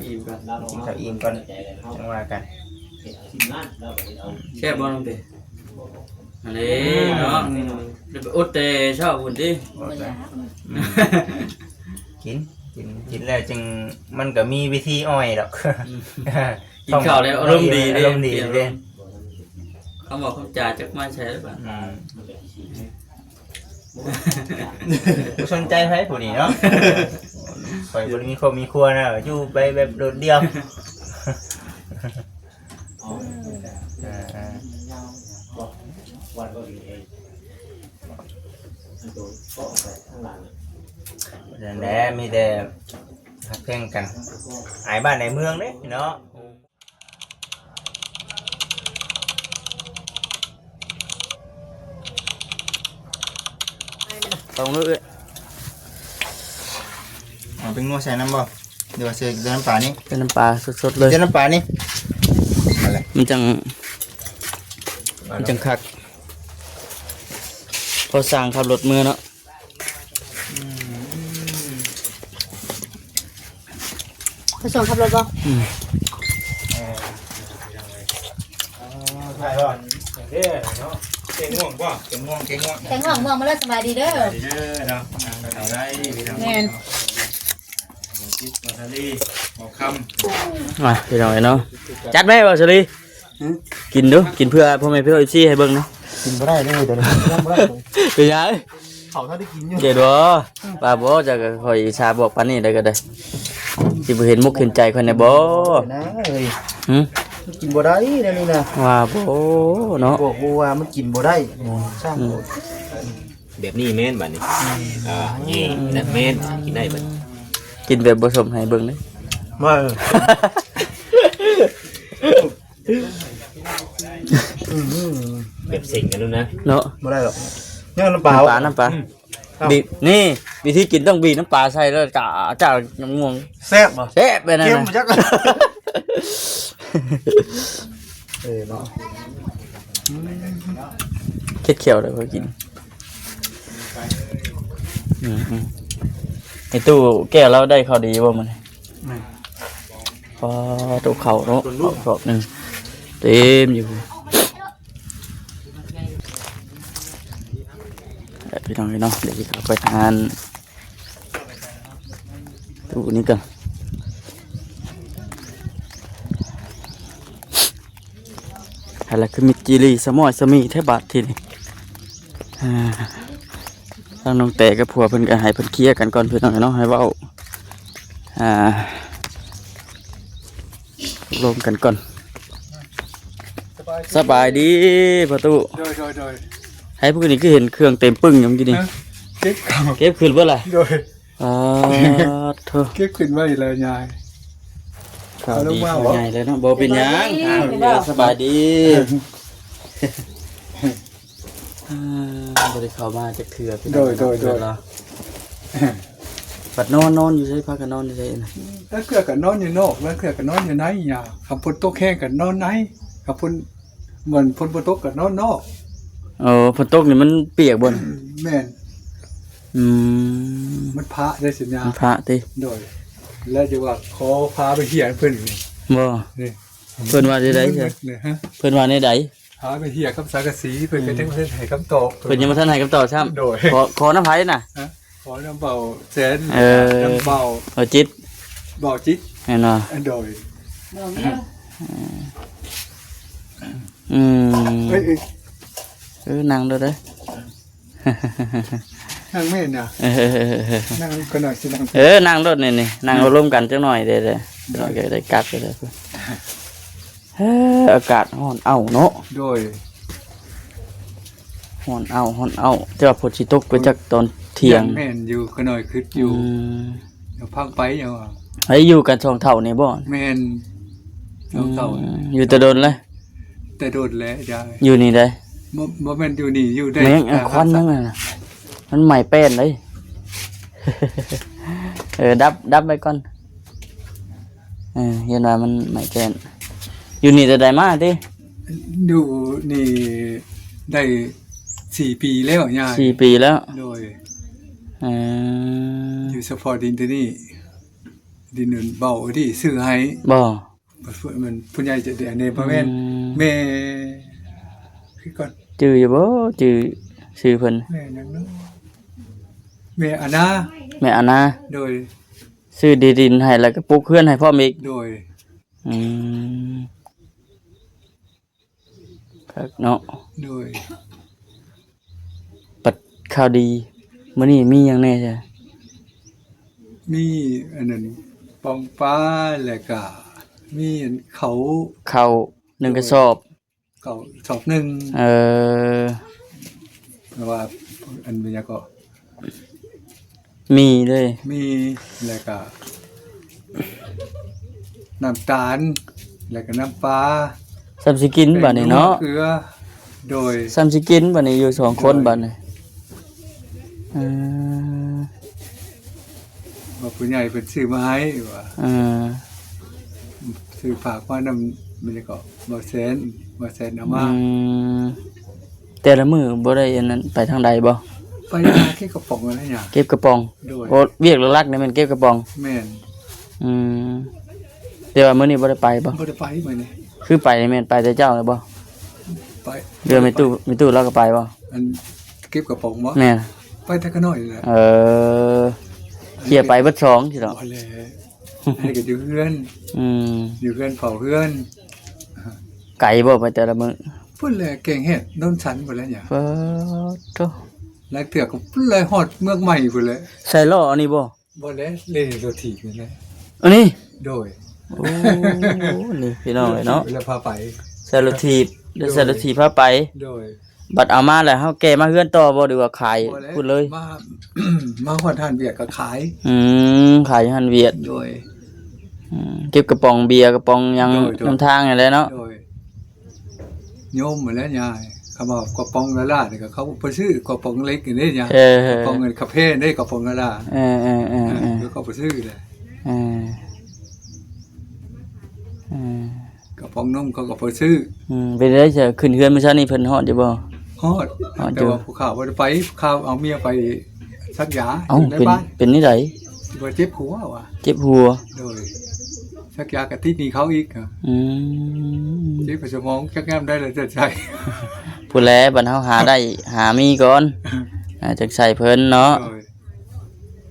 ອີ່ມກ່ອນ ກິນເຂົ້າອີ່ມກ່ອນ ຈັ່ງວ່າກັນ. ແຊບບໍ່ນ້ອງເຕ? ອັນນີ້ເນາະ ອືມ ໄດ້ໄປອົດແຕ່ເຊົ້າພຸ້ນຕິ. ອືມ ກິນ ກິນ ກິນແລ້ວຈຶ່ງ ມັນກໍມີວິທີອ່ອຍດອກ. ອືມ ກິນເຂົ້າແລ້ວອາລົມດີເດ້ ອາລົມດີເດ້. ຄຳເວົ້າຄຳຈາຈັກມາໃສແລ້ວບາດ. ອືມ ບໍ່ສົນໃຈໃຜຜູ້ນີ້ເນາະ. ຂ້ອຍບໍ່ໄດ້ມີຄອບມີຄົວນະ ຢູ່ໄປແບບໂດດດ່ຽວ. ອ່າ ນັ້ນແຫຼະ ມີແຕ່ຮັກແພງກັນ ອາຍບ້ານອາຍເມືອງເດ້ເນາະ. ເອົາເລີຍ ເອົາແປ້ງນົວໃສ່ນຳບໍ່ ຫຼືວ່າໃສ່ແຕ່ນ້ຳປານີ້? ໃສ່ນ້ຳປາສົດໆເລີຍ ໃສ່ນ້ຳປານີ້ ນັ້ນແຫຼະ ມັນຈັ່ງ ມັນຈັ່ງຄັກ ພໍສ້າງຂັບລົດເມືອເນາະ. ອືມ ໄປສົ່ງຂັບລົດບໍ່? ອືມ ເອີ ໄປບໍ່? ເດ້ເນາະ ເກັ່ງງ່ວງບໍ່? ເກັ່ງງ່ວງ ເກັ່ງງ່ວງ ເກັ່ງງ່ວງ ງ່ວງມາເລີຍ. ສະບາຍດີເດີ ສະບາຍດີເດີເນາະ ທາງໄດ້ພີ່ນ້ອງ. ແມ່ນ ເອົາຈິດ ເອົາທະເລ ເອົາຄຳ ມາພີ່ນ້ອງເອີຍເນາະ ຈັດໄວ້ບໍ່ສາລີ? ຫຶ? ກິນດູ ກິນເພື່ອພໍ່ແມ່ພີ່ນ້ອງເອັຟຊີໃຫ້ເບິ່ງນະ. ກິນບໍ່ໄດ້ເດີ ດຽວນີ້ກິນບໍ່ໄດ້. ເປັນຫຍັງ? ເຂົາຖ້າໄດ້ກິນຢູ່ ເຫັນບໍ່? ວ່າບໍ່ ເຈົ້າກໍຂ້ອຍອຸດສ່າບອກປານນີ້ແລ້ວກໍໄດ້ ຊິບໍ່ເຫັນມົກເຫັນໃຈຂ້ອຍແດ່ບໍ່? ນາເອີຍ ຫຶ? ກິນບໍ່ໄດ້ແນວນີ້ນະ ວ່າບໍ່ເນາະ. ບອກວ່າມັນກິນບໍ່ໄດ້ ຊ່າງ ອືມ ແບບນີ້ແມ່ນບາດນີ້ ອ່າ ນີ້ ນັ້ນແມ່ນ ກິນໄດ້ບາດ ກິນແບບບໍ່ສົມໃຫ້ເບິ່ງເດ້ ມາ ເອີ. ອືມ ແບບເສັງກັນໂລດນະ ເນາະ ບໍ່ໄດ້ດອກ ຍັງນ້ຳປາ ນ້ຳປາ ນ້ຳປາ ອືມ ເອົາ ບີບ ນີ້ ວິທີກິນຕ້ອງບີບນ້ຳປາໃສ່ແລ້ວຈະ ຈະງ່ວງ. ແຊບບໍ່? ແຊບແບບນັ້ນນະ ເຄັມຈັກ ເອີເນາະ ເຄັດຂຽວເລີຍຂ້ອຍກິນ. ອືມໆ ໄອ້ຕູ້ແກ້ວລາວໄດ້ເຂົ້າດີບໍ່ມື້ນີ້? ແມ່ນ ອໍ ໂຕເຂົ້າເນາະ ເຂົ້າສອບໜຶ່ງເຕັມຢູ່. ແລ້ວພີ່ນ້ອງເອີຍເນາະ ດຽວຊິເຂົ້າໄປທານຕູ້ນີ້ກ່ອນ. ຫັ້ນລະ ຄືມິດຈີລີສະໝອຍສະໝີແທ້ບາດທີນີ້. ອ່າ ທາງນ້ອງແຕກັບຜົວເພິ່ນກໍໃຫ້ເພິ່ນເຄຍກັນກ່ອນພີ່ນ້ອງເນາະ ໃຫ້ເວົ້າ ອ່າ ລົມກັນກ່ອນ. ສະບາຍດີພໍ່ຕູ້. ໂດຍໆໆ ໃຫ້ພວກນີ້ຄືເຫັນເຄື່ອງເຕັມປຶ້ງຢູ່ມື້ກີ້ນີ້. ຮະ? ເກັບເຂົ້າ ເກັບຂຶ້ນເບິດລະ? ໂດຍ. ອາໂທ້ ເກັບຂຶ້ນໄວ້ແລ້ວຍາຍ. ຂ່າວດີ ເອົາລົງມາ ຂ່າວໃຫຍ່ເລີຍເນາະ. ບໍ່ເປັນຫຍັງ ສະບາຍດີ ອ່າ ສະບາຍດີ. ອ່າ ບໍ່ໄດ້ເຂົ້າມາຈັກເທື່ອພີ່ນ້ອງ. ໂດຍໆໆ ເນາະ ບັດນອນ ນອນຢູ່ໃສ? ພາກັນນອນຢູ່ໃສນະ? ລາງເທື່ອກໍນອນຢູ່ນອກ ລາງເທື່ອກໍນອນຢູ່ໃນ. ຍາ ຄັນຝົນຕົກແຮງກໍນອນໃນ ຄັນຝົນ ມັນຝົນບໍ່ຕົກກໍນອນນອກ. ເອີ ຝົນຕົກນີ້ມັນປຽກບໍ່ນະ? ແມ່ນ. ອືມ ມັນພະໄດ້ສັນຍາ ມັນພະຕິ? ໂດຍ. ແລ້ວຈະວ່າຂໍພາໄປເຮຍນເພິ່ນນີ້ ບໍ່ ນີ້ ເພິ່ນວ່າແນວໃດ? ນີ້ຮະ ເພິ່ນວ່າແນວໃດ? ພາໄປເຮຍກັບສັງກະສີ ເພິ່ນກໍ ອືມ ຍັງບໍ່ທັນໃຫ້ຄຳຕອບ. ເພິ່ນຍັງບໍ່ທັນໃຫ້ຄຳຕອບຊ້ຳ. ໂດຍ. ຂໍ ຂໍນຳໃຜນະ? ຮະ? ຂໍນຳເບົາແສນ. ເອີ ນຳເບົາ ເບົາຈິດ ເບົາຈິດ ແມ່ນບໍ່? ໂດຍ. ອືມ ເອີ ເອີ ນັ່ງໂລດເດີ້ ນັ່ງແມ່ນນະ. ເອີ ນັ່ງກໍໜ້ອຍຊິນັ່ງ. ເອີ ນັ່ງໂລດນີ້ ນີ້ ນັ່ງ ນັ່ງລົມກັນຈັກໜ້ອຍເດີ້ ເດີ້ ໂດຍ ໜ້ອຍກໍໄດ້ກັບເດີ້. ເອີ ອາກາດຮ້ອນເອົ້າເນາະ. ໂດຍ. ຮ້ອນເອົ້າ ຮ້ອນເອົ້າ ແຕ່ວ່າຝົນຊິຕົກໄປຈັກຕອນທ່ຽງ. ແມ່ນຢູ່ ຂະນ້ອຍຄຶດຢູ່. ອືມ ດຽວພັງໄປຫຍັງວ່າ ໃຜຢູ່ກັນສອງເຖົ້ານີ້ບໍ່? ແມ່ນ ສອງເຖົ້າ. ອືມ ຢູ່ແຕ່ດົນແລ້ວ? ແຕ່ດົນແລ້ວ ຢູ່ນີ້ໃດ? ບໍ່ ບໍ່ແມ່ນຢູ່ນີ້ ຢູ່ໄດ້. ແມ່ນ ເອີ ຄວັນຫຍັງນັ້ນນະ ມັນໄໝ້ແປ້ນເດ້. ເອີ ດັບ ດັບໄວ້ກ່ອນ. ເອີ ເຫັນວ່າມັນໄໝ້ແປ້ນ. ຢູ່ນີ້ແຕ່ໃດມາຕິ? ຢູ່ນີ້ໄດ້ສີ່ປີແລ້ວຍາຍ. ສີ່ປີແລ້ວ? ໂດຍ. ເອີ ຢູ່ສະເພາະດິນໂຕນີ້ ດິນເບົາທີ່ຊື້ໃຫ້ ບໍ່? ມັນຜູ້ໃຫຍ່ໃຈດີ ອັນນີ້ບໍ່ແມ່ນ ອືມ ແມ່ ຄືກ່ອນ ຈື່ຢູ່ບໍ່? ຈື່ຊື່ເພິ່ນ ແມ່ຫຍັງເນາະ? ແມ່ອານາ ແມ່ອານາ ໂດຍ ຊື້ທີ່ດິນໃຫ້ ແລ້ວກໍປຸກເຮືອນໃຫ້ພ້ອມອີກ ໂດຍ ອືມ ຄັກເນາະ ໂດຍ ບັດຂ່າວດີມື້ນີ້ມີຫຍັງແດ່? ມີອັນນັ້ນ ປ່ອງປາ ແລ້ວກະມີອັນເຂົ້າ ເຂົ້າໜຶ່ງກະສອບ ເຂົ້າສອບໜຶ່ງ ເອີ ແຕ່ວ່າອັນແມ່ນຫຍັງເກາະ ມີເດ້ ມີ ແລ້ວກະນ້ຳຕານ ແລ້ວກະນ້ຳປາ ສ່ຳຊິກິນບາດນີ້ເນາະ ເກືອ ໂດຍ ສ່ຳຊິກິນບາດນີ້ ຢູ່ສອງຄົນ ໂດຍ ບາດນີ້ ເອີ ວ່າຜູ້ໃຫຍ່ເພິ່ນຊື້ມາໃຫ້ວ່າ ເອີ ຊື້ຝາກມານຳ ແມ່ນຫຍັງເກາະ ບໍ່ແສນ ບໍ່ແສນເອົາມາ ອືມ ແຕ່ລະມື້ບໍ່ໄດ້ອັນນັ້ນ ໄປທາງໃດບໍ່? ໄປຫາເກັບກະປ໋ອງຫັ້ນແຫຼະຫຍັງ ເກັບກະປ໋ອງ ໂດຍ ໂອ້ ວຽກຫຼັກໆນີ້ແມ່ນເກັບກະປ໋ອງ ແມ່ນ ອືມ ແຕ່ວ່າມື້ນີ້ບໍ່ໄດ້ໄປບໍ່? ບໍ່ໄດ້ໄປມື້ນີ້ ຄືໄປນີ້ແມ່ນໄປແຕ່ເຊົ້າເລີຍບໍ່? ໄປ ຫຼືວ່າແມ່ຕູ້ ແມ່ຕູ້ລາວກໍໄປບໍ່? ອັນເກັບກະປ໋ອງບໍ່? ແມ່ນ ໄປແຕ່ຂະນ້ອຍແຫຼະ ເອີ ເຂົ້າໄປເບິດສອງຊີ້ເນາະ ບໍ່ແຫຼະ ອັນນີ້ກໍຢູ່ເຮືອນ ອືມ ຢູ່ເຮືອນເຝົ້າເຮືອນ ໄກບໍ່ໄປແຕ່ລະມື້? ພຸ້ນແຫຼະ ແກ້ງແຮດ ໂນນສັນພຸ້ນແຫຼະຫຍັງ ປາດໂທ້ ລາງເທື່ອກໍພຸ້ນແຫຼະ ຮອດເມືອງໃໝ່ພຸ້ນແຫຼະ ໃສ່ລໍ້ອັນນີ້ບໍ່? ບໍ່ແຫຼະ ເລ່ນລົດຖີບນີ້ແຫຼະ ອັນນີ້ ໂດຍ ໂອ້ ນີ້ພີ່ນ້ອງເອີຍເນາະ ແລ້ວພາໄປ ໃສ່ລົດຖີບ ໂດຍ ໃສ່ລົດຖີບພາໄປ ໂດຍ ບັດເອົາມາແລ້ວເຮົາແກ່ມາເຮືອນຕໍ່ບໍ່ ຫຼືວ່າຂາຍພຸ້ນເລີຍ? ມາ ມາຮອດຮ້ານວຽກກໍຂາຍ ອືມ ຂາຍຢູ່ຮ້ານວຽກ ໂດຍ ອືມ ເກັບກະປ໋ອງເບຍ ກະປ໋ອງຫຍັງ ໂດຍ ໂດຍ ນຳທາງຫັ້ນແຫຼະເນາະ ໂດຍ ໂຍມຫັ້ນແຫຼະຍາຍ ຄຳວ່າກະປ໋ອງລະລານີ້ກໍເຂົາໄປຊື້ ກະປ໋ອງເລັກນີ້ເດ້ຍາຍ ເອີ ກະປ໋ອງເງິນຄາເຟເດ້ ກະປ໋ອງລະລາ ເອີ ເອີ ເອີ ເອີ ເອີ ເຂົາໄປຊື້ແຫຼະ ເອີ ເອີ ກະປ໋ອງນົມເຂົາກໍໄປຊື້ ອືມ ເປັນໃດຊະ ຂຶ້ນເຮືອນມື້ເຊົ້ານີ້ເພິ່ນຮອດຢູ່ບໍ່? ຮອດ ຮອດ ແຕ່ວ່າຜູ້ຂ້າບໍ່ໄດ້ໄປ ຂ້າເອົາເມຍໄປສັກຢາ ເອົ້າ ຢູ່ໃນ ເປັນ ບ້ານ ເປັນແນວໃດ? ວ່າເຈັບຫົວວ່າ ເຈັບຫົວ ໂດຍ ສັກຢາກໍຕິດໜີ້ເຂົາອີກ ອືມ ເຈັບປະສະໝອງ ຈັກຍາມໃດລະຈະໃຊ້ ພຸ້ນແຫຼະ ບັດເຮົາຫາໄດ້ ຫາມີກ່ອນ ອ່າ ຈັ່ງໃຊ້ເພິ່ນເນາະ ໂດຍ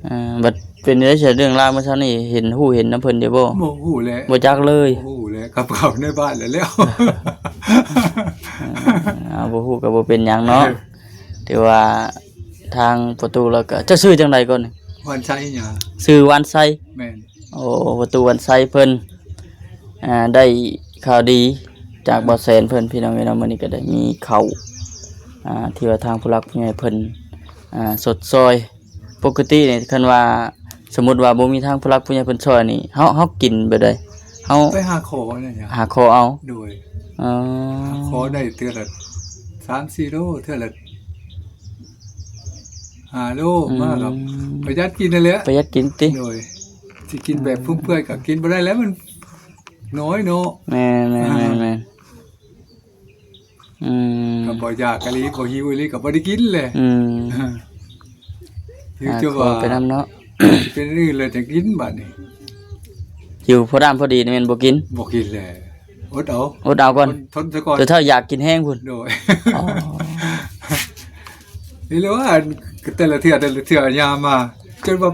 ອ່າ ບັດເປັນໄດຊະ ເລື່ອງລາວມື້ເຊົ້ານີ້ ເຫັນ ຮູ້ເຫັນນຳເພິ່ນຢູ່ບໍ່? ບໍ່ຮູ້ແຫຼະ ບໍ່ຈັກເລີຍ ບໍ່ຮູ້ແຫຼະ ກັບເຂົາໃນບ້ານແຫຼະແລ້ວ ອ່າ ບໍ່ຮູ້ກໍບໍ່ເປັນຫຍັງເນາະ ເອີ ຖືວ່າທາງປະຕູລາວກໍ ເຈົ້າຊື່ຈັ່ງໃດກ່ອນ? ວັນໄຊຫຍັງ? ຊື່ວັນໄຊ ແມ່ນ ໂອ້ ປະຕູວັນໄຊເພິ່ນ ອ່າ ໄດ້ຂ່າວດີຈາກ ອືມ ບ່າວແສນເພິ່ນ ພີ່ນ້ອງເອີຍເນາະ ມື້ນີ້ກໍໄດ້ມີເຂົ້າ ອ່າ ທີ່ວ່າທາງຜູ້ຫຼັກຜູ້ໃຫຍ່ເພິ່ນ ອ່າ ຊົດຊ່ອຍ ປົກກະຕິນີ້ ຄັນວ່າສົມມຸດວ່າບໍ່ມີທາງຜູ້ຫຼັກຜູ້ໃຫຍ່ເພິ່ນຊ່ອຍນີ້ ເຮົາ ເຮົາກິນແບບໃດ? ເຮົາໄປຫາຂໍເອົາ ຫາຂໍເອົາ ໂດຍ ເອີ ຫາຂໍໄດ້ເທື່ອລະສາມສີ່ໂລ ເທື່ອລະຫ້າໂລ ອືມ ມາກໍປະຢັດກິນນັ້ນແຫຼະ ປະຢັດກິນຕິ ໂດຍ ຊິກິນແບບ ອືມ ຟຸມເຟືອຍກໍກິນບໍ່ໄດ້ແລ້ວ ມັນນ້ອຍເນາະ ແມ່ນໆໆໆ ອືມ ກໍບໍ່ຢາກອີ່ຫຼີ ບໍ່ຫິວອີ່ຫຼີກໍບໍ່ໄດ້ກິນແຫຼະ ອືມ ຄືຈະວ່າ ຫາຂໍໄປນຳເນາະ ເປັນອື່ນແລ້ວຈັ່ງກິນບາດນີ້ ຢູ່ພໍດຳພໍດີນີ້ແມ່ນບໍ່ກິນ ບໍ່ກິນແຫຼະ ອົດເອົາ ອົດເອົາກ່ອນ ທົນ ທົນຊະກ່ອນ ຈົນເທົ່າຢາກກິນແຮງພຸ້ນ ໂດຍ ອໍ ນີ້ແຫຼະວ່າ ແຕ່ລະເທື່ອ ແຕ່ລະເທື່ອຍາມມາ ຈົນວ່າ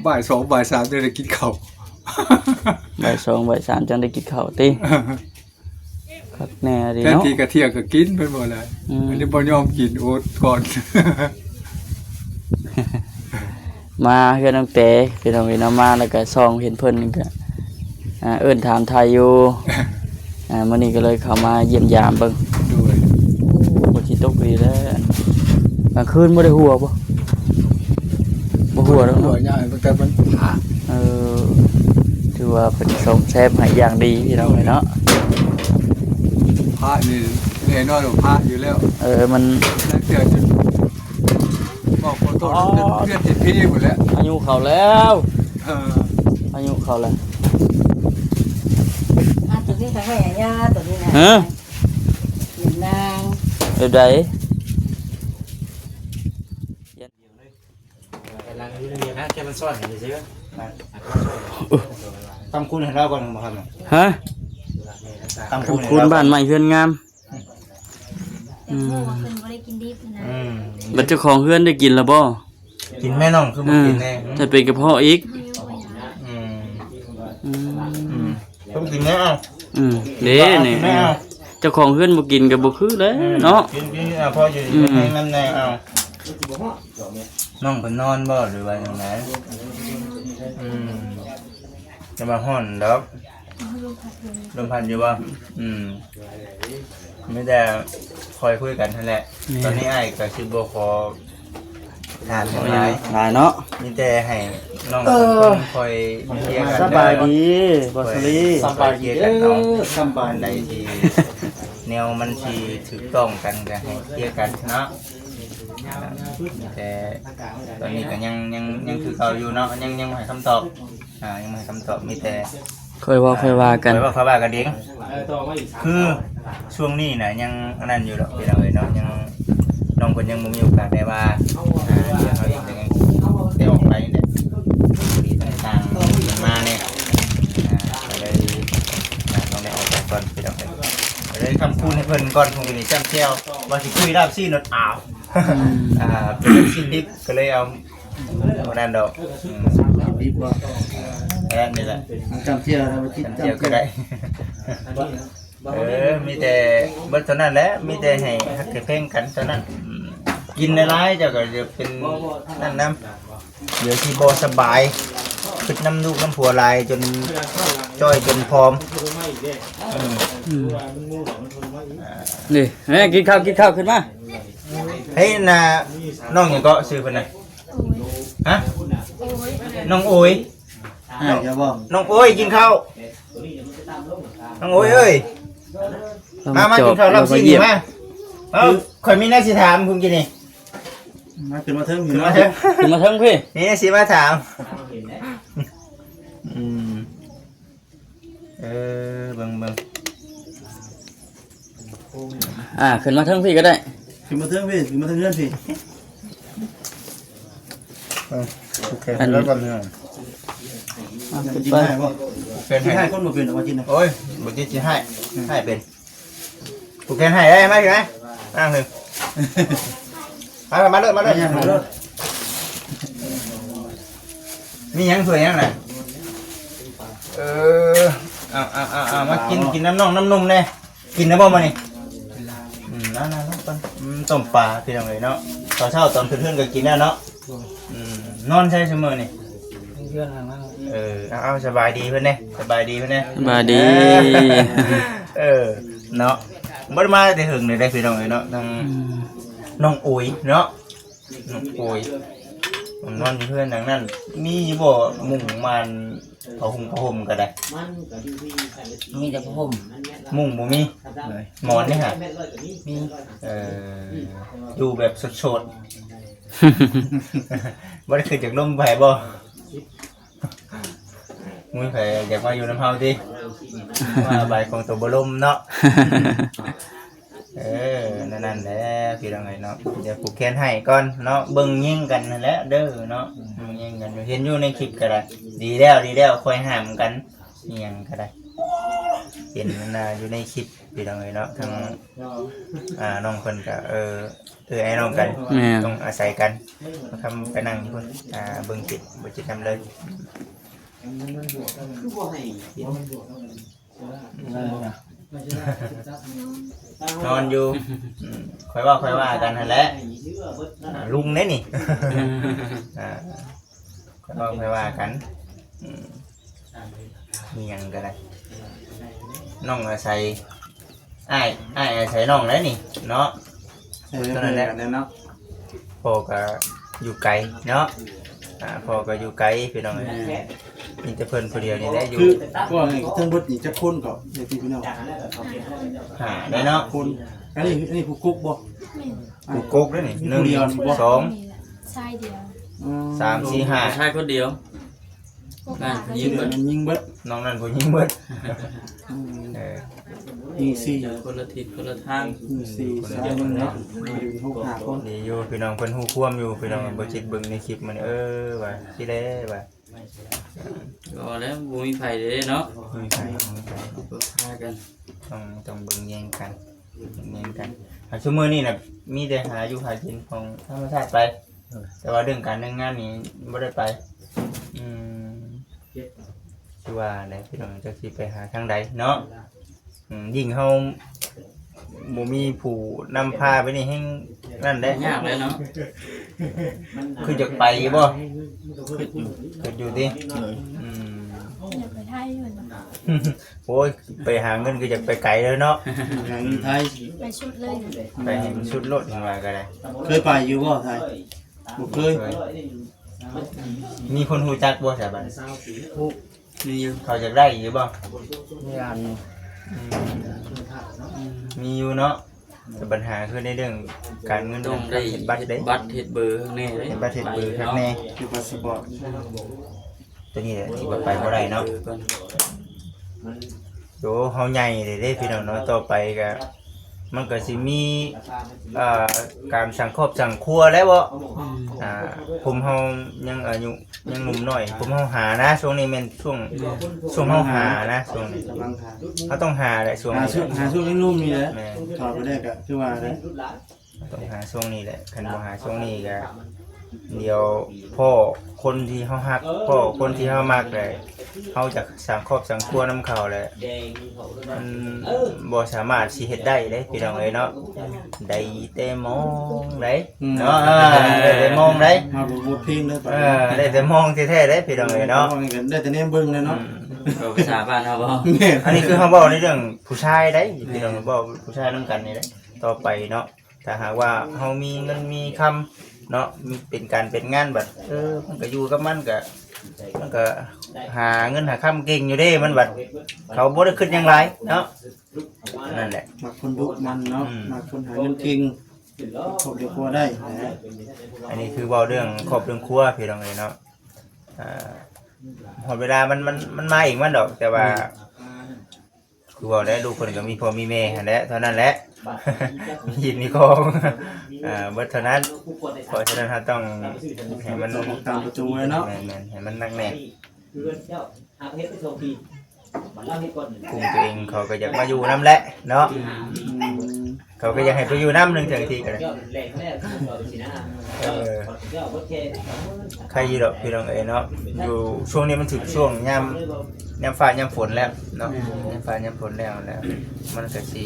ບ່າຍສອງ ບ່າຍສາມຈັ່ງໄດ້ກິນເຂົ້າ ບ່າຍສອງ ບ່າຍສາມຈັ່ງໄດ້ກິນເຂົ້າຕິ ຄັກແນ່ດີເນາະ ແທນທີ່ກະທ່ຽງກະກິນເພິ່ນບໍ່ລະ ອືມ ອັນນີ້ບໍ່ຍອມກິນ ອົດກ່ອນ ມາເຮືອນນ້ອງແຕ ພີ່ນ້ອງເອີຍເນາະ ມາແລ້ວກະສ່ອງເຫັນເພິ່ນກະ ອ່າ ເອີ້ນຖາມໄຖ່ຢູ່ ອ່າ ມື້ນີ້ກໍເລີຍເຂົ້າມາຢ້ຽມຢາມເບິ່ງ ໂດຍ ໂອ້ ຝົນຊິຕົກອີກແລ້ວ ກາງຄືນບໍ່ໄດ້ຫົວບໍ່? ບໍ່ຫົວແລ້ວເນາະ ຫົວຍາກ ແຕ່ມັນຜາ ເອີ ຖືວ່າເພິ່ນສ້ອມແຊມໃຫ້ຢ່າງດີ ພີ່ນ້ອງເອີຍເນາະ ພະນີ້ແນ່ນອນວ່າພະຢູ່ແລ້ວ ເອີ ມັນ ເທື່ອຈົນ ບອກບໍ່ຕ້ອງ ອໍ ເປັນເພື່ອນເປັນພີ້ພຸ້ນແຫຼະ ພາຍຸເຂົ້າແລ້ວ ເອີ ພາຍຸເຂົ້າແລ້ວ ອ່າ ຕົວນີ້ກໍໃຫ້ອາຍາ ຕົວນີ້ນະ ຮະ ເປັນນາງ ແບບໃດ? ກຳລັງຢູ່ໃນນີ້ນະ ແຄ່ມັນຊ້ອນກັນຊື່ໆ ນະ ມັນຊ້ອນກັນ ຕຳຄູນໃຫ້ລາວກ່ອນບໍ່ຄັບ? ຮະ? ຕຳຄູນໃຫ້ລາວກ່ອນ ຕຳຄູນບ້ານໃໝ່ເຮືອນງາມ. ອືມ ເພິ່ນບໍ່ໄດ້ກິນດິບນະ. ອືມ ບັດເຈົ້າຂອງເຮືອນໄດ້ກິນແລ້ວບໍ່? ກິນແມ່ນ້ອງ ຄືບໍ່ກິນແນ່? ອືມ ຖ້າເປັນກະເພາະອີກ. ອືມ ອືມ ອືມ ຕ້ອງກິນແນ່. ອືມ ເດ້ນີ້ ກິນແນ່. ເຈົ້າຂອງເຮືອນບໍ່ກິນກໍບໍ່ຄືແລ້ວເນາະ. ອືມ ກິນ ກິນ ເອົາ ພໍຢູ່ ອືມ ໃຫ້ນຳແນ່. ເອົາ ນ້ອງເພິ່ນນອນບໍ່ ຫຼືວ່າຈັ່ງໃດ? ອືມ ແຕ່ວ່າຮ້ອນດອກ. ລົມພັດຢູ່ບໍ່? ອືມ ມີແຕ່ຄ່ອຍຄຸຍກັນຫັ້ນແຫຼະ. ແມ່ນ ຕອນນີ້ອ້າຍກໍຊິບໍ່ຂໍຖາມຫຍັງຫຼາຍ ຫຼາຍເນາະ. ມີແຕ່ໃຫ້ນ້ອງ ເອີ ເພິ່ນຄ່ອຍເຄຍກັນ. ສະບາຍດີ ເອີ ບໍ່ສະລີ. ສະບາຍດີເດີ ສະບາຍດີ. ອັນໃດທີ່ແນວມັນຊິຖືກຕ້ອງກັນກໍໃຫ້ເຄຍກັນເນາະ. ແຕ່ຕອນນີ້ກໍຍັງ ຍັງ ຍັງຄືເກົ່າຢູ່ເນາະ ຍັງ ຍັງບໍ່ໃຫ້ຄຳຕອບ. ອ່າ ຍັງບໍ່ໃຫ້ຄຳຕອບ ມີແຕ່ຄ່ອຍເວົ້າຄ່ອຍວ່າກັນ ຄ່ອຍເວົ້າຄ່ອຍວ່າກັນເອງ. ຄືຊ່ວງນີ້ນະຍັງອັນນັ້ນຢູ່ດອກ ພີ່ນ້ອງເອີຍເນາະ. ຍັງ ນ້ອງເພິ່ນຍັງບໍ່ມີໂອກາດໄດ້ວ່າ ອ່າ ດຽວເຮົາເອງກໍຍັງໄດ້ອອກໄປນີ້ແຫຼະ ມີຕ່າງໆມາແດ່. ອ່າ ກໍເລີຍ ອ່າ ຕ້ອງໄດ້ອອກໄປກ່ອນ ພີ່ນ້ອງເອີຍ. ກໍເລີຍຄ້ຳຄູນໃຫ້ເພິ່ນກ່ອນ ພວກນີ້ຈ້ຳແຈ່ວ ວ່າຊິຄຸຍລາບຊີ້ນໂດດ ອ້າວ ອືມ ອ່າ ເປັນຊີ້ນດິບ ກໍເລີຍເອົາ ບໍ່ນັ້ນດອກ. ອືມ ດິບບໍ່? ແລ້ວນີ້ແຫຼະ ມັນຈຳເຈຍແລ້ວ ມັນຄິດຈຳເຈຍກໍໄດ້. ເອີ ມີແຕ່ເບິດເທົ່ານັ້ນແຫຼະ ມີແຕ່ໃຫ້ຮັກແຕ່ແພງກັນເທົ່ານັ້ນ. ອືມ ກິນຫຼາຍໆ ເຈົ້າກໍຈະເປັນນັ້ນນຳ ດຽວຊິບໍ່ສະບາຍ ຄິດນຳລູກນຳຜົວຫຼາຍຈົນຈ້ອຍຈົນຜອມ. ອືມ ອືມ ນີ້ ແມ່ກິນເຂົ້າ ກິນເຂົ້າ ຂຶ້ນມາ. ເຮີ້ຍ ນະ ນ້ອງຫຍັງເກາະ ຊື່ເພິ່ນນະ? ຮະ? ໂອ້ຍ ນ້ອງໂອຍ. ອ້າຍ ນ້ອງໂອຍ ກິນເຂົ້າ. ນ້ອງໂອຍເອີຍ ມາ ມາກິນເຂົ້າ ລອບຊີ້ນນີ້ ມາ. ເອົາ ຂ້ອຍມີແນວຊິຖາມ ຄຸນກິນນີ້. ມາ ຂຶ້ນມາເທິງ ຂຶ້ນມາເທິງ ຂຶ້ນມາເທິງພີ້ ມີແນວຊິມາຖາມ. ອືມ ເອີ ເບິ່ງ ເບິ່ງ ອ່າ ຂຶ້ນມາເທິງພີ້ກໍໄດ້ ຂຶ້ນມາເທິງພີ້ ຂຶ້ນມາເທິງເຮືອນພີ້. ເອີ ໂອເຄ ອັນ ແລ້ວກໍເຮືອນ ອ່າ ຂຶ້ນໄປ ກິນໄດ້ບໍ່? ໂອເຄ ກິນໄດ້ ຄົນບໍ່ເປັນ ເອົາມາກິນນະ. ໂອ້ຍ ບໍ່ກິນຊິໃຫ້ ໃຫ້ເປັນ. ຜູກແຂນໃຫ້ໄດ້ ມາເຖິງ ມາເຖິງ ມາ ມາເລີຍ ມາເລີຍ ມາເລີຍ. ມີຫຍັງ ຖ້ວຍຫຍັງນະ? ເອີ ເອົາ ເອົາ ເອົາ ເອົາ ມາກິນ ກິນນຳນ້ອງນຳນົມແດ່. ກິນແລ້ວບໍ່ມື້ນີ້? ອືມ ນັ້ນໆ ອືມ ຕົ້ມປາ ພີ່ນ້ອງເອີຍເນາະ. ເຊົ້າໆ ຕອນຂຶ້ນເຮືອນກໍກິນແລ້ວເນາະ. ອືມ ນອນໃສຊຸມື້ນີ້? ເຮືອນຫັ້ນນະ. ເອີ ເອົາ ເອົາ ສະບາຍດີເພິ່ນແດ່ ສະບາຍດີເພິ່ນແດ່ ສະບາຍດີ. ເອີ ເນາະ ບໍ່ໄດ້ມາແຕ່ເຫິງເລີຍເດ້ ພີ່ນ້ອງເອີຍເນາະ. ທາງ ອືມ ນ້ອງໂອຍເນາະ ນ້ອງໂອຍ ນອນຢູ່ເຮືອນຫຼັງນັ້ນ ມີຢູ່ບໍ່ມຸ້ງມ່ານ ຜ້າຫຸ່ມ ຜ້າຫົ່ມກໍໄດ້? ມີແຕ່ຜ້າຫົ່ມ ມຸ້ງບໍ່ມີ. ໂດຍ ໝອນເດຫະ? ມີ. ເອີ ຢູ່ແບບໂສດໆ ບໍ່ໄດ້ຄິດຢາກລົມໃຜບໍ່? ມີໃຜຢາກມາຢູ່ນຳເຮົາຕິ? ວ່າບາຍຂອງໂຕບໍ່ລົມເນາະ. ເອີ ນັ້ນແຫຼະ ພີ່ນ້ອງເອີຍເນາະ. ດຽວຜູກແຂນໃຫ້ກ່ອນເນາະ ເບິ່ງຍິງກັນຫັ້ນແຫຼະເດີເນາະ. ເບິ່ງຍິງກັນ ເຫັນຢູ່ໃນຄລິບກໍໄດ້. ດີແລ້ວ ດີແລ້ວ ຄ່ອຍຫ້າມກັນ ອີ່ຫຍັງກໍໄດ້. ເຫັນ ອັນນ່າ ຢູ່ໃນຄລິບ ພີ່ນ້ອງເອີຍເນາະ. ທາງ ອ່າ ນ້ອງເພິ່ນກໍ ເອີ ເອື້ອຍອ້າຍນ້ອງກັນ ແມ່ນ ຕ້ອງອາໄສກັນ. ຄຳໄປນັ່ງຢູ່ພຸ້ນ ອ່າ ເບິ່ງຄລິບ ບໍ່ຈິດນຳເລີຍ. ຄືບໍ່ໃຫ້ ນອນຢູ່. ອືມ ຄ່ອຍເວົ້າຄ່ອຍວ່າກັນຫັ້ນແຫຼະ. ອ່າ ລຸງເດ້ນີ້. ອ່າ ຄ່ອຍເວົ້າຄ່ອຍວ່າກັນ. ອືມ ມີຫຍັງກໍໄດ້ ນ້ອງອາໄສອ້າຍ ອ້າຍອາໄສນ້ອງໄດ໋ນີ້ເນາະ. ເອີ ເທົ່ານັ້ນແຫຼະ ເນາະ. ພໍ່ກໍຢູ່ໄກເນາະ. ອ່າ ພໍ່ກໍຢູ່ໄກ ພີ່ນ້ອງເອີຍ. ແມ່ນ. ມີແຕ່ເພິ່ນຜູ້ດຽວນີ້ແຫຼະຢູ່. ຄື ເຖິງເບິດນີ້ຈັກຄົນກໍ ພີ່ນ້ອງ? ຫ້າໄດ້ເນາະ ຄົນ. ອັນນີ້ ອັນນີ້ຜູ້ກົກບໍ່? ແມ່ນ. ຜູ້ກົກເດ້ນີ້ ໜຶ່ງ ຜູ້ດຽວນີ້ບໍ່? ສອງ ຊາຍດຽວ. ອືມ ສາມ ສີ່ ຫ້າ ຊາຍຄົນດຽວ. ນັ້ນຍິງເບິດ ຍິງເບິດ ນ້ອງນັ້ນຜູ້ຍິງເບິດ. ອືມ ເອີ ມີສີ່ ຄົນລະທິດຄົນລະທາງ ມີສີ່ ຊາຍໜຶ່ງເນາະ ຢູ່ຫົກຫ້າຄົນ. ດີຢູ່ ພີ່ນ້ອງເພິ່ນຮູ້ຄວາມຢູ່ ພີ່ນ້ອງ. ແມ່ນ. ບໍ່ຈິດເບິ່ງໃນຄລິບມັນ ເອີ ວ່າຊິແລວ່າ ກໍແລ້ວບໍ່ມີໃຜເດ້ເນາະ ບໍ່ມີໃຜ ບໍ່ມີໃຜ ປຶກສາກັນ ຕ້ອງ ຕ້ອງເບິ່ງແຍງກັນ ເບິ່ງແຍງກັນ ຫາ ຊຸມື້ນີ້ນະ ມີແຕ່ຫາຢູ່ຫາກິນຂອງທຳມະຊາດໄປ ແຕ່ວ່າເລື່ອງການເລື່ອງງານນີ້ບໍ່ໄດ້ໄປ ອືມ ຄືວ່າແຫຼະ ພີ່ນ້ອງ ຈັກຊິໄປຫາທາງໃດເນາະ ອືມ ຍິ່ງເຮົາບໍ່ມີຜູ້ນຳພາໄປນີ້ແຮ່ງນັ້ນແຫຼະ ຍາກແຫຼະເນາະ ຄືຢາກໄປຢູ່ບໍ່? ຄິດຢູ່ ຄິດຢູ່ຕິ? ໂດຍ ອືມ ຢາກໄປໄທຢູ່ນະ ໂອ້ຍ ໄປຫາເງິນກໍຢາກໄປໄກເລີຍເນາະ ຫາເງິນໄທ ໄປສຸດເລີຍນະ ໄປໃຫ້ມັນສຸດໂລດ ເຫັນວ່າກໍໄດ້ ເຄີຍໄປຢູ່ບໍ່ໄທ? ບໍ່ເຄີຍ ບໍ່ເຄີຍ ມີຄົນຮູ້ຈັກບໍ່ແຖວບ້ານ? ຮູ້ ມີຢູ່ ເຂົາຢາກໄດ້ຢູ່ບໍ່? ມີອັນ ອືມ ມີຢູ່ເນາະ ແຕ່ບັນຫາຄືໃນເລື່ອງການເງິນ ຕ້ອງໄດ້ເຮັດບັດເດ້ ເຮັດບັດເຮັດເບີຂ້າງໃນເດ້ ເຮັດບັດເຮັດເບີຂ້າງໃນ ເຮັດພາສປອດ ຕົວນີ້ແຫຼະທີ່ວ່າໄປບໍ່ໄດ້ເນາະ ເອີ ໂຕເຮົາໃຫຍ່ແລ້ວເດ້ພີ່ນ້ອງເນາະ ຕໍ່ໄປກໍ ມັນກໍຊິມີ ອ່າ ການສ້າງຄອບສ້າງຄົວແລ້ວເບາະ ອືມ ອ່າ ຜົມເຮົາຍັງອາຍຸຍັງໜຸ່ມນ້ອຍ ຜົມເຮົາຫານະ ຊ່ວງນີ້ແມ່ນຊ່ວງ ແມ່ນ ຊ່ວງເຮົາຫານະ ຊ່ວງນີ້ ກຳລັງຫາ ເຮົາຕ້ອງຫາແຫຼະ ຊ່ວງ ຫາຊ່ວງ ຫາຊ່ວງຍັງໜຸ່ມນີ້ແຫຼະ ແມ່ນ ເຂົ້າໄປໄດ້ກໍຄືວ່າແຫຼະ ຕ້ອງຫາຊ່ວງນີ້ແຫຼະ ຄັນບໍ່ຫາຊ່ວງນີ້ກໍ ດຽວພໍ້ຄົນທີ່ເຮົາຮັກ ພໍ້ຄົນທີ່ເຮົາມັກແຫຼະ ເຮົາຈະສ້າງຄອບສ້າງຄົວນຳເຂົາແຫຼະ ມັນບໍ່ສາມາດຊິເຮັດໄດ້ເດ້ພີ່ນ້ອງເອີຍເນາະ ໄດ້ແຕ່ມອງໄດ໋ ອືມ ເນາະ ເອີ ໄດ້ແຕ່ມອງໄດ໋ ມາບົດເພງເດີ ເອີ ໄດ້ແຕ່ມອງແທ້ໆເດ້ພີ່ນ້ອງເອີຍເນາະ ໄດ້ແຕ່ແນມເບິ່ງເລີຍເນາະ ອືມ ເວົ້າພາສາບ້ານເຮົາບໍ່ ແມ່ນ ອັນນີ້ຄືເຮົາເວົ້າໃນເລື່ອງຜູ້ຊາຍໄດ໋ ພີ່ນ້ອງ ເວົ້າຜູ້ຊາຍນຳກັນນີ້ແຫຼະ ຕໍ່ໄປເນາະ ຖ້າຫາກວ່າເຮົາມີເງິນມີຄຳເນາະ ເປັນການເປັນງານບັດ ເອີ ມັນກໍຢູ່ກັບມັນ ກໍ ມັນກໍຫາເງິນຫາຄຳເກັ່ງຢູ່ເດ້ ມັນບັດ ເຂົາບໍ່ໄດ້ຄິດຫຍັງຫຼາຍເນາະ ນັ້ນແຫຼະ ມັກຄົນດຸມັນເນາະ ອືມ ມັກຄົນຫາເງິນເກັ່ງ ຄອບຄົວໄດ້ນະ ອັນນີ້ຄືເວົ້າເລື່ອງຄອບເລື່ອງຄົວພີ່ນ້ອງເອີຍເນາະ ອ່າ ຮອດເວລາມັນ ມັນ ມັນມາເອງມັນດອກ ແຕ່ວ່າ ອືມ ຄືເວົ້າແຫຼະ ລູກເພິ່ນກໍມີພໍ່ມີແມ່ຫັ້ນແຫຼະ ເທົ່ານັ້ນແຫຼະ ມີຮີດມີຄອງ ເອີ ເບິດເທົ່ານັ້ນ ເພາະສະນັ້ນເຮົາຕ້ອງໃຫ້ມັນ ຕ້ອງຕາມປະຕູເລີຍເນາະ ແມ່ນໆ ໃຫ້ມັນໜັກແໜ້ນ ກຸ້ມຕົວເອງ ເຂົາກໍຢາກມາຢູ່ນຳແຫຼະເນາະ ອືມ ເຂົາກໍຢາກໃຫ້ໄປຢູ່ນຳ ໜຶ່ງເທື່ອທີ່ກໍໄດ້ ເອີ ໃຄຢູ່ດອກພີ່ນ້ອງເອີຍເນາະ ຢູ່ຊ່ວງນີ້ມັນຖືກຊ່ວງຍາມ ຍາມຟ້າຍາມຝົນແລ້ວເນາະ ແມ່ນ ຍາມຟ້າຍາມຝົນແລ້ວ ແລ້ວມັນກໍຊິ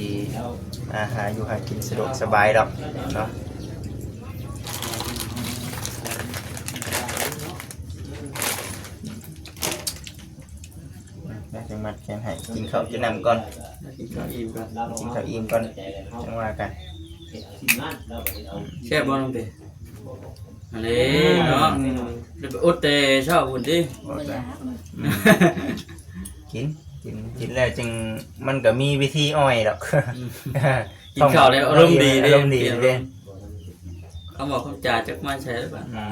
ອ່າ ຫາຢູ່ຫາກິນສະດວກສະບາຍດອກເນາະ ແລ້ວຈຶ່ງມັດແຂນໃຫ້ ກິນເຂົ້າກິນນ້ຳກ່ອນ ກິນເຂົ້າອີ່ມກ່ອນ ກິນເຂົ້າອີ່ມກ່ອນ ຈັ່ງວ່າກັນ ແຊບບໍ່ນ້ອງເຕ? ອັນນີ້ເນາະ ອືມ ໄດ້ໄປອົດແຕ່ເຊົ້າພຸ້ນຕິ ອົດແລ້ວ ບໍ່ຢາກ ອືມ ກິນ ກິນ ກິນແລ້ວຈຶ່ງ ມັນກໍມີວິທີອ່ອຍດອກ ອືມ ກິນເຂົ້າແລ້ວອາລົມດີເດ້ ອາລົມດີເດ້ ຄຳເວົ້າຄຳຈາຈັກມາໃສແລ້ວບາດ ອືມ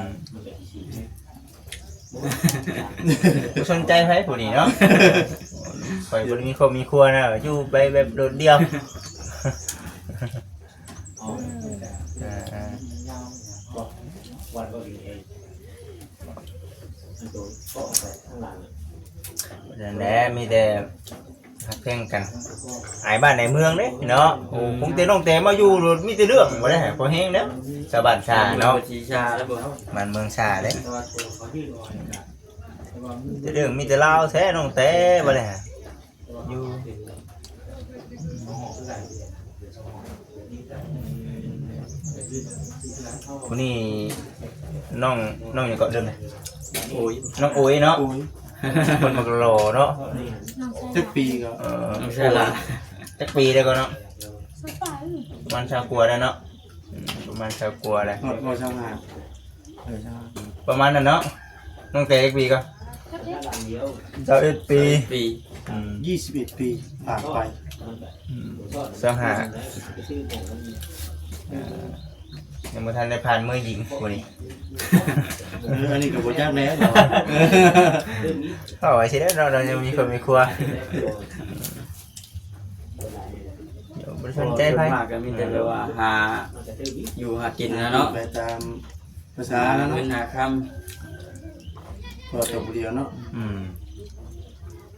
ບໍ່ສົນໃຈໃຜຜູ້ນີ້ເນາະ ຂ້ອຍບໍ່ໄດ້ມີຄອບມີຄົວນະ ຢູ່ໄປແບບໂດດດ່ຽວ ອ່າ ນັ້ນແຫຼະ ມີແຕ່ ຮັກແພງກັນ ອາຍບ້ານອາຍເມືອງເດ້ເນາະ ໂອ້ ອືມ ຄົງແຕ່ນ້ອງແຕ່ມາຢູ່ໂລດ ມີແຕ່ເລື່ອງບໍ່ໄດ້ ພໍແຮງແລ້ວ ຊາວບ້ານຊາເນາະ ບ້ານເມືອງຊາເດ້ ມີແຕ່ເລື່ອງ ມີແຕ່ລາວແທ້ນ້ອງແຕ່ ບໍ່ໄດ້ ຢູ່ ຜູ້ນີ້ນ້ອງ ນ້ອງຫຍັງເກາະເດີມນະ? ໂອ້ຍ ນ້ອງໂອ້ຍເນາະ ໂອ້ຍ ຄົນມັກຫຼໍ່ເນາະ ຈັກປີກໍ ເອີ ນ້ອງຊາລາ ຈັກປີແລ້ວກໍເນາະ? ປະມານຊາວກວ່າແລ້ວເນາະ ອືມ ປະມານຊາວກວ່າແລ້ວ ຮອດບໍ່ຊາວຫ້າ ເອີ ຊາວຫ້າ ປະມານນັ້ນເນາະ ນ້ອງແຕ່ຈັກປີກໍ? ຊາວເອັດປີ ຊາວເອັດປີ ອືມ ຊາວເອັດປີ ຜ່ານໄປ ອືມ ຊາວຫ້າ ເອີ ຍັງບໍ່ທັນໄດ້ຜ່ານເມືອຍິງຜູ້ນີ້ ເອີ ອັນນີ້ກໍບໍ່ຈັກແລ້ວ ເວົ້າໄວ້ຊິເດີເນາະ ລາວຍັງມີຄອບມີຄົວ ບໍ່ໄດ້ສົນໃຈໃຜ ສ່ວນມາກກໍມີແຕ່ແບບວ່າຫາຢູ່ຫາກິນນະເນາະ ໄປຕາມພາສາແລ້ວເນາະ ຫາເງິນຫາຄຳ ກໍຕົວຜູ້ດຽວເນາະ ອືມ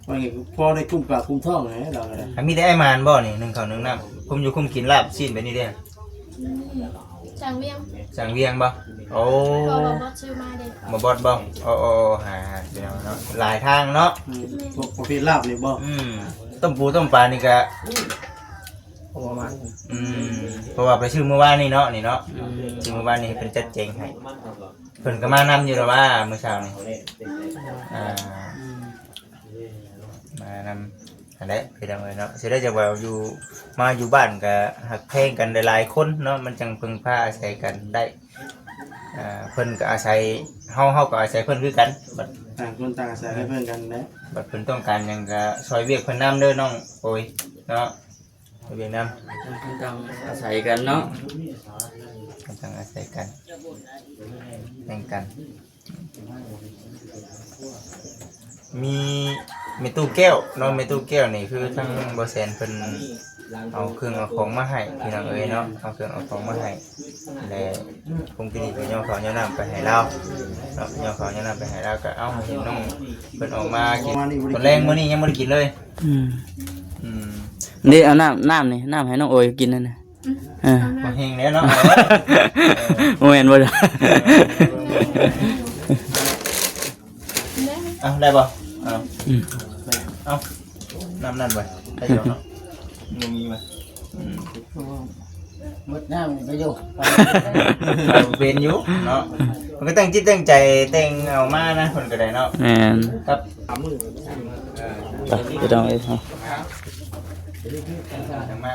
ວ່າໄງ ພໍໄດ້ກຸ້ມປາກກຸ້ມທ້ອງແຫຼະ ລາວກໍໄດ້ ອ່ະ ມີແຕ່ອ້າຍມານບໍ່ນີ້ ໜຶ້ງເຂົ້າໜຶ້ງນ້ຳ ຄຸມຢູ່ຄຸມກິນລາບຊີ້ນໄປນີ້ເດ້? ຊ່າງວຽງ ຊ່າງວຽງບໍ່? ໂອ້ ເພາະວ່າບອດຊື້ມາເດ້ ບໍ່ບອດບໍ່? ໂອ້ ໂອ້ ໂອ້ ຫາ ຫາ ພີ່ນ້ອງເນາະ ຫຼາຍທາງເນາະ ອືມ ພວກປະເພດລາບນີ້ບໍ່? ອືມ ຕົ້ມປູຕົ້ມປານີ້ກະ ປະມານ ອືມ ເພາະວ່າໄປຊື້ມື້ວານນີ້ເນາະ ນີ້ເນາະ ອືມ ຊື້ມື້ວານນີ້ເພິ່ນຈັດແຈງໃຫ້ ເພິ່ນກໍມານຳຢູ່ດອກວ່າມື້ເຊົ້ານີ້ ອ່າ ອືມ ມານຳຫັ້ນແຫຼະພີ່ນ້ອງເອີຍເນາະ ຊິໄດ້ຈັກວ່າຢູ່ ມາຢູ່ບ້ານກໍຮັກແພງກັນຫຼາຍໆຄົນເນາະ ມັນຈັ່ງເພິ່ງພາອາໄສກັນໄດ້ ອ່າ ເພິ່ນກໍອາໄສເຮົາ ເຮົາກໍອາໄສເພິ່ນຄືກັນ ບັດ ຕ່າງຄົນຕ່າງອາໄສເພິ່ງກັນແຫຼະ ບັດເພິ່ນຕ້ອງການຫຍັງກໍຊ່ອຍວຽກເພິ່ນນຳເດີນ້ອງໂອຍເນາະ ເຮັດວຽກນຳ ຕ່າງຄົນຕ່າງອາໄສກັນເນາະ ຕ່າງອາໄສກັນ ແບ່ງກັນ ມີແມ່ຕູ້ແກ້ວເນາະ ແມ່ຕູ້ແກ້ວນີ້ຄືທາງບໍ່ແສນເພິ່ນເອົາເຄື່ອງເອົາຂອງມາໃຫ້ພີ່ນ້ອງເອີຍເນາະ ເອົາເຄື່ອງເອົາຂອງມາໃຫ້ ແລະ ຄົງກິນນີ້ກໍຍໍເຂົ້າຍໍນ້ຳໄປໃຫ້ລາວເນາະ ຍໍເຂົ້າຍໍນ້ຳໄປໃຫ້ລາວ ກໍເອົາ ເຫັນນ້ອງເພິ່ນອອກມາກິນ ຕອນແລງມື້ນີ້ຍັງບໍ່ໄດ້ກິນເລີຍ ອືມ ອືມ ນີ້ເອົານ້ຳ ນ້ຳນີ້ ນ້ຳໃຫ້ນ້ອງໂອຍກິນນັ້ນນະ ອືມ ເອີ ພໍແຫ້ງແລ້ວເນາະ ບໍ່ແມ່ນບໍ່ ເອົາ ໄດ້ບໍ່? ເອົາ ອືມ ເອົາ ນ້ຳນັ້ນໄວ້ ໄດ້ຢູ່ເນາະ ບໍ່ມີໄວ້ ອືມ ໝົດນ້ຳໄປຢູ່ ເປັນຢູ່ເນາະ ເພິ່ນກໍຕັ້ງຈິດຕັ້ງໃຈແຕ່ງເອົາມານະ ເພິ່ນກໍໄດ້ເນາະ ແມ່ນ ຄັບ ໄປ ພີ່ນ້ອງເອີຍ ເຮົາ ມາ